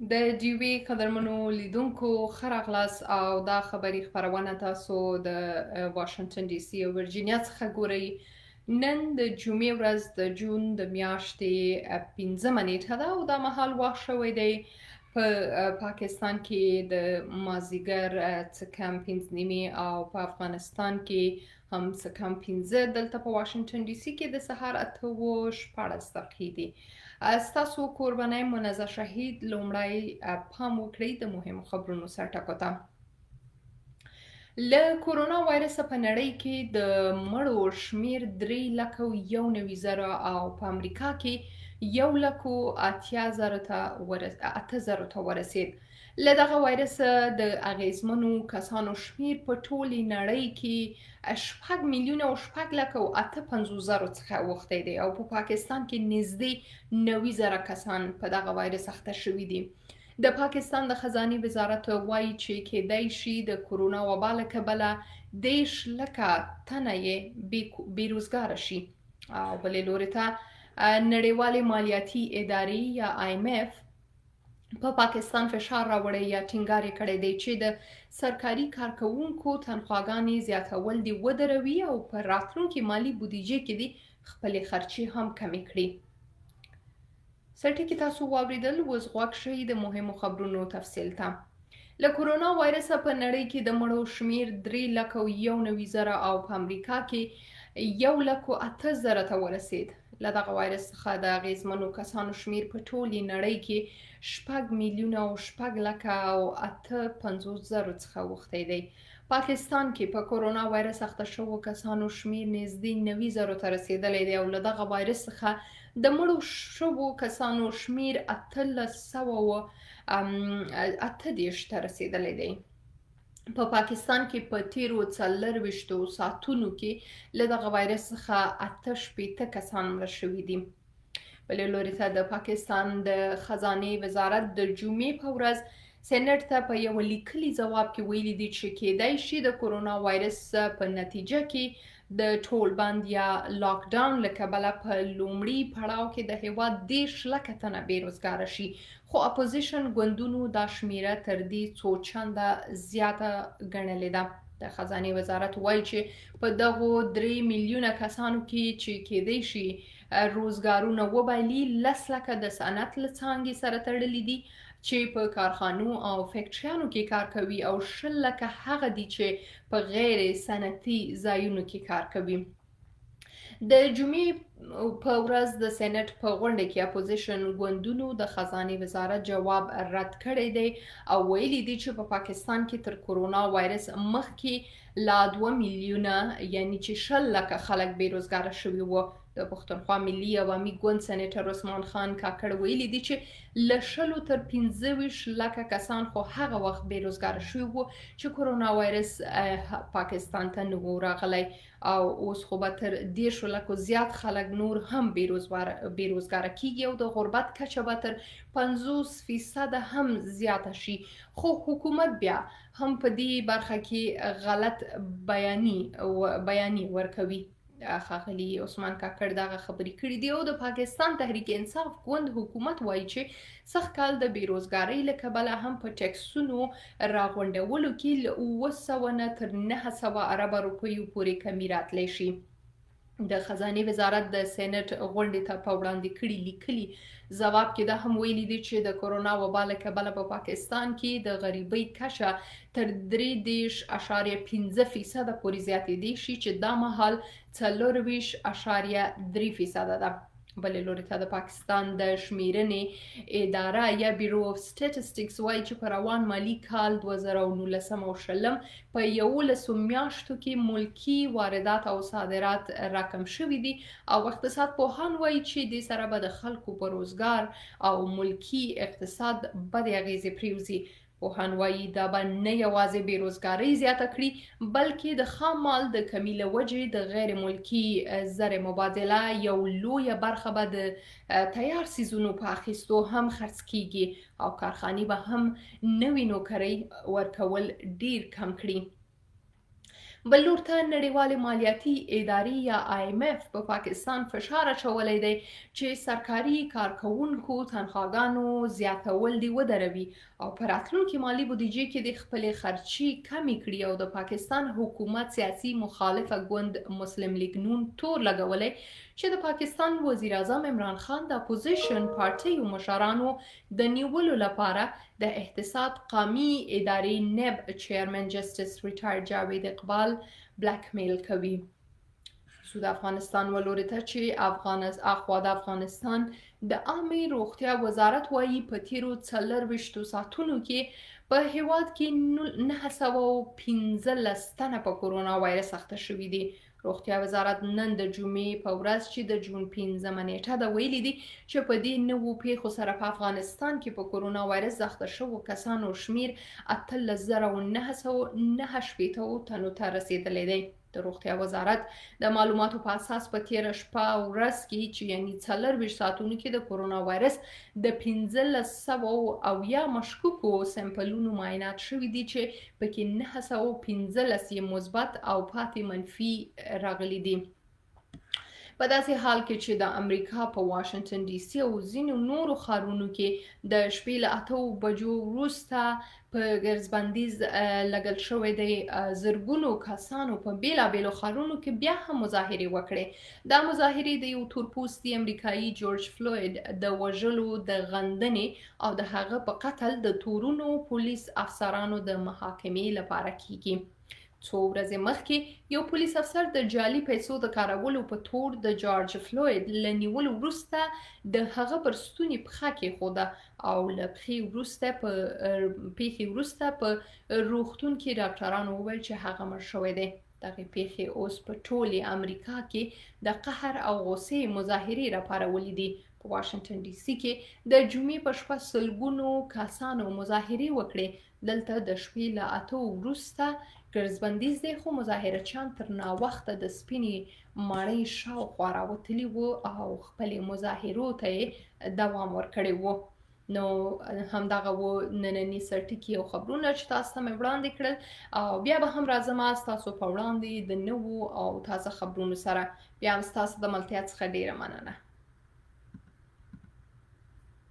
د ډیوې قدرمنو لیدونکو، ښه راغلاست او دا خبري خپرونه تاسو د واشنګټن ډي سي او ورجینیا څخه ګورئ. نن د جمعې ورځ د جون د میاشتې 5مه نیټه ده او دا مهال وخت شوی دی په پاکستان کې د مازیګر څه کم 5:30 او په افغانستان کې هم څه کم 5، دلته په واشنګټن ډي سي کې د سهار 8:16 دقیقې دي. ستاسو کوربنه منزه شهید. لومړی پام وکړئ د مهمو خبرونو سرټکو ته. له کورونا وایرس په نړۍ کې د مړو شمیر 3,91,000 او په امریکا کې 1,80,000 ته 8,000 ته ورسید. له دغه وایرس د اغیزمنو کسانو شمیر په ټولې نړۍ کې 6,605,850 څخه اوښتی دی او په پاکستان کې نږدې 90,000 کسان په دغه وایرس اخته شوي دي. د پاکستان د خزانې وزارت وایي چې کېدای شي د کورونا وبا له کبله 30 لکه تنه یې بې روزګاره شي. او بلې لوري ته نړیوالې مالیاتي ادارې یا IMF په پاکستان فشار راوړی یا ټینګار یې کړی دی چې د سرکاري کارکوونکو تنخواګانې زیاتول دې ودروي او په راتلونکي مالي بودیجې کې دې خپلې خرچې هم کمې کړي. سرټکي تاسو واوریدل، اوس غوږ شئ د مهمو خبرونو تفصیل ته. له کورونا وایرس په نړۍ کې د مړو شمیر 3,91,000 او په امریکا کې 1,08,000 ته ورسید. له دغه وایرس څخه د اغیزمنو کسانو شمیر په ټولې نړۍ کې 6,605,850 څخه اوښتی دی. پاکستان کې په کورونا وایرس اخته شوو کسانو شمیر نږدې 90 زرو ته رسیدلی دی او له دغه وایرس څخه د مړو شوو کسانو شمیر 1838 ته رسیدلی دی. په پاکستان کې په تیرو 24 ساعتونو کې له دغه وایرس څخه 68 کسان مړه شوي دي. بلې لوري ته د پاکستان د خزانې وزارت د جمعې په ورځ سېنټ ته په یو لیکلي ځواب کې ویلي دي چې کېدای شي د کورونا وایرس په نتیجه کې د ټولبند یا لاک ډاون له کبله په لومړي پړاو کې د هیواد 30 لکه تنه بې روزګاره شي، خو اپوزیشن ګوندونو دا شمیره تر دې څو چنده زیاته ګڼلې ده. د خزانې وزارت وایي چې په دغو 3 میلیونه کسانو کې چې کېدای شي روزګارونه وبایلي، 10 لکه د صنعت له څانګې سره تړلي دي چې په کارخانو او فیکټریانو کې کار کوي او 20 لکه هغه دي چې په غیر صنعتي ځایونو کې کار کوي. د جمعې په ورځ د سېنټ په غونډه کې اپوزیشن ګوندونو د خزانې وزارت جواب رد کړی دی او ویلي دي چې په پاکستان کې تر کورونا وایرس مخکې لا 2 میلیونه، یعنی چې 20 لکه خلک بې روزګاره شوي وو. د پښتونخوا ملي عوامي ګوند سېنېټر عثمان خان کاکړ ویلي دي چې له 20 تر 25 لکه کسان خو هغه وخت بې روزګاره شوي وو چې کورونا وایرس پاکستان ته نه وو راغلی او اوس خو به تر 30 لکو زیات خلک نور هم بې روزګاره کیږي او د غربت کچه به تر 50% هم زیاته شي. خو حکومت بیا هم په دې برخه کې غلط بیاني ورکوي. ښاغلي عثمان کاکړ دغه خبرې کړې دي او د پاکستان تحریک انصاف ګوند حکومت وایي چې سږ کال د بیروزګارۍ له کبله هم په ټیکسونو راغونډولو کې له 700 نه تر 900 اربه روپیو پورې کمی راتلی شي. د خزانې وزارت د سېنټ غونډې ته په وړاندې کړي لیکلي ځواب کې دا هم ویلي دي چې د کورونا وبا له کبله په پاکستان کې د غریبۍ کچه تر 33.5% پورې زیاتېدی شي چې دا مهال 24.3% ده. بلې لوري ته د پاکستان د شمیرنې اداره یا بیرو اف سټیټسټکس وایي چې په روان مالي کال 2019 او شلم په 11 میاشتو کې ملکی واردات او صادرات راکم شوي دي او اقتصاد پوهان وایي چې دې سره به د خلکو په روزګار او ملکی اقتصاد بدې اغیزې پریوزي. پوهان وایي دا به نه یوازې بې روزګارۍ زیاته کړي، بلکې د خام مال د کمي له وجې د غیر ملکي زر مبادله یو لویه برخه به د تیار څیزونو په اخیستو هم خرڅ کیږي او کارخانې به هم نوې نوکرۍ ورکول ډیر کم کړي. بل لور ته نړیوالې مالیاتي ادارې یا آی ایم ایف په پاکستان فشار اچولی دی چې سرکاري کارکوونکو تنخواګانو زیاتول دې ودروي او په راتلونکې مالي بودیجې کې دې خپلې خرچې کمې کړي. او د پاکستان حکومت سیاسي مخالفه ګوند مسلم لیګ نون تور لګولی چې د پاکستان وزیراعظم عمران خان د اپوزیشن پارټیو مشرانو د نیولو لپاره د احتساب قامي ادارې نیب چیئرمین جسټس ریټایرډ جاوید اقبال بلیک میل کوي. ځو د افغانستان ولورې ته چې اخوا د افغانستان د عامې روغتیا وزارت وایي په تیرو 24 ساعتونو کې په هیواد کې 915 تنه په کورونا وایرس اخته شوي دي. روغتیا وزارت نن د جمعې په ورځ چې د جون 5 نیټه ده ویلي دي چې په دې نوو پیښو سره په افغانستان کې په کورونا وایرس د اخته شوو کسانو شمیر 18,969 تنو ته رسیدلی دی. د روغتیا وزارت د معلوماتو په اساس په تیره شپه ورځ کې چې یعنی 24 ساعتونو کې د کورونا وایرس د 1570 مشکوکو سمپلونو معاینات شوي دي چې پکې 915 یې مثبت او پاتې منفي راغلي دي. په داسې حال کې چې د امریکا په واشنګټن ډي سي او ځینو نورو ښارونو کې د شپې له 8 بجو وروسته په ګرځبندیز لګل شوی دی، زرګونو کسانو په بیلابیلو ښارونو کې بیا هم مظاهرې وکړې. دا مظاهرې د یو تورپوستي امریکایي جورج فلوید د وژلو د غندنې او د هغه په قتل د تورونو پولیس افسرانو د محاکمې لپاره کیږي. څو ورځې مخکې یو پولیس افسر د جعلي پیسو د کارولو په تور د جارج فلوید له نیولو وروسته د هغه پر ستوني پښه کېښوده او له پښې وروسته په پیښې وروسته په روغتون کې ډاکټرانو وویل چې هغه مړ شوی دی. دغې پیښې اوس په ټولې امریکا کې د قهر او غوسې مظاهرې راپارولې دي. په واشنګټن ډي سي کې د جمعې په شپه سلګونو کسانو مظاهرې وکړې. دلته د شپې له 8 وروسته ګرځبندیز دی، خو مظاهره چیان تر ناوخته د سپینې ماڼۍ شاوخوا راوتلي وو او خپلې مظاهرو ته یې دوام ورکړی وو. نو همدغه وو ننني سرټکي او خبرونه چې تاسو ته مې وړاندې کړل، او بیا به هم راځم ستاسو په وړاندې د نوو او تازه خبرونو سره. بیا هم ستاسو د ملتیا څخه ډیره مننه.